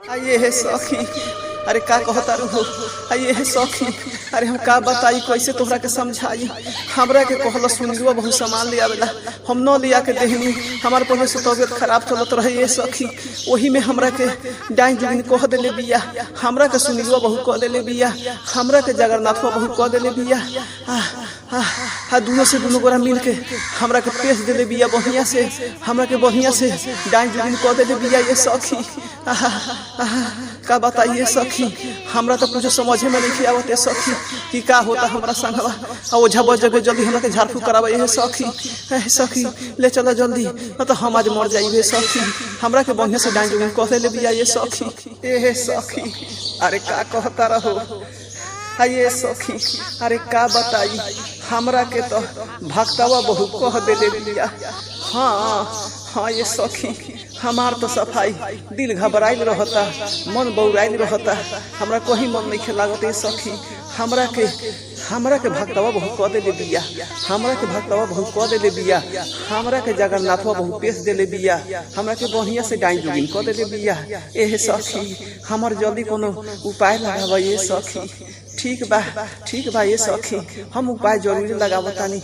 आइए हे सखी, अरे का कहता हो? आइए हे सखी, अरे हम का बताई, कैसे तोहरा के समझाई? हमरा के कहला सुनलुआ बहुत सामान ले आवेला, हम न लिया के देहनी। हमार पहले से तबीयत खराब चलत रहे ये सखी, वही में हमरा के डाइन जुगिन कह देले बिया। हमरा के सुनलुआ बहु कह देले बिया, हमरा के जगन्नाथवा बहु कह देले बिया। आ आ आ दुनो से दुनो गोरा मिल के हमरा के पेश देले बिया, बढ़िया से हमरा के बढ़िया से डाइन जुगिन कह देले बिया ये सखी। आहा, आहा, का बताइए सखी, हमरा तो कुछ समझे में नहीं आवत है सखी कि का होता हमरा संगवा। आ ओझा बज जगह जल्दी हमरा के झाड़ फूक करावे हे सखी। हे सखी, ले चलो जल्दी, न तो हम आज मर जाइबे सखी। हमरा के बढ़िया से डाइन जुगिन कह देले बिया ये सखी। ए सखी, अरे का कहता रहो? आइए सखी, अरे का बताई, हमरा के तो भक्तवा बहु कह देले बिया। हाँ हाँ ये सखी, हमार तो सफाई दिल घबराइल रहता, मन बौराइल रहता, हमरा कहीं मन नहीं लागत ये सखी। हमरा के भक्तवा बहु कह देले बिया, हमरा के भक्तवा बहु कह देले बिया, हमरा के जगन्नाथवा बहु पेश देले बिया, हमरा के बढ़िया से डाइन जुगिन कह देले बिया। एहे सखी, हमर जल्दी कोनो उपाय लगाब ये सखी। ठीक बा, ठीक बा ये सखी, हम उपाय जरूरी लगावतानी।